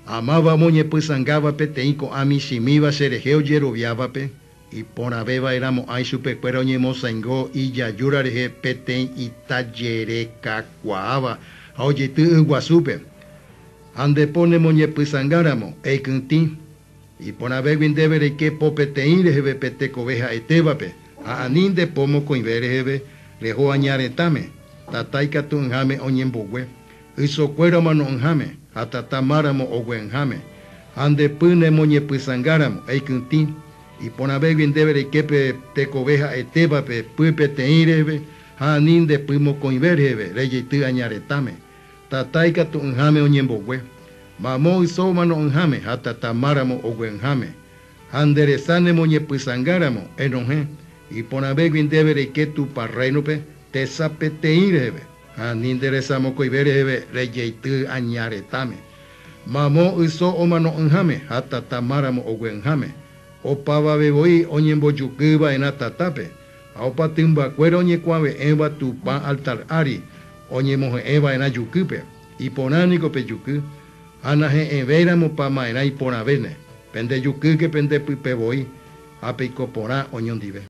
Ha máva omoñepysãngáva peteĩ ko'ã michĩmíva cherehe ojeroviávape, iporãveva'erãmo'ã ichupekuéra oñemosãingo ijajúra rehe peteĩ ita jerekakuaáva ha ojeity yguasúpe. Ha nde po nemoñepysãngáramo, eikytĩ. Iporãvégui ndéve reike po peteĩ reheve pe tekove ha'etévape, ha ani nde po mokõive reheve reho aña retãme, tata ikatu'ỹháme oñembogue. Ysokuéra omano'ỹháme, ha tata máramo ogue'ỹháme. Ha nde py nemoñepysãngáramo, eikytĩ. Iporãvégui ndéve reike pe tekove ha'etévape py peteĩ reheve, ha ani nde py mokõive reheve rejeity aña retãme. Tata ikatu'ỹháme oñembogue. Mamo yso omano'ỹháme ha tata máramo ogue'ỹháme. Ha nde resa nemoñepysãngáramo, enohẽ. Iporãvégui ndéve reike Tupã Rréinope tesa peteĩ reheve. Ha ani nde resa mokõive reheve rejeity aña retãme. Mamo yso omano'ỹháme ha tata máramo ogue'ỹháme. Opavave voi oñembojuky va'erã tatápe, ha opa tymbakuéra oñekuave'ẽva Tupã altar ári oñemohe'ẽ va'erã jukýpe. Iporã niko pe juky, ha nahe'ẽvéiramopa ma'erã iporãvéne. Pende jukýke pende pype voi, ha peiko porã oñondive.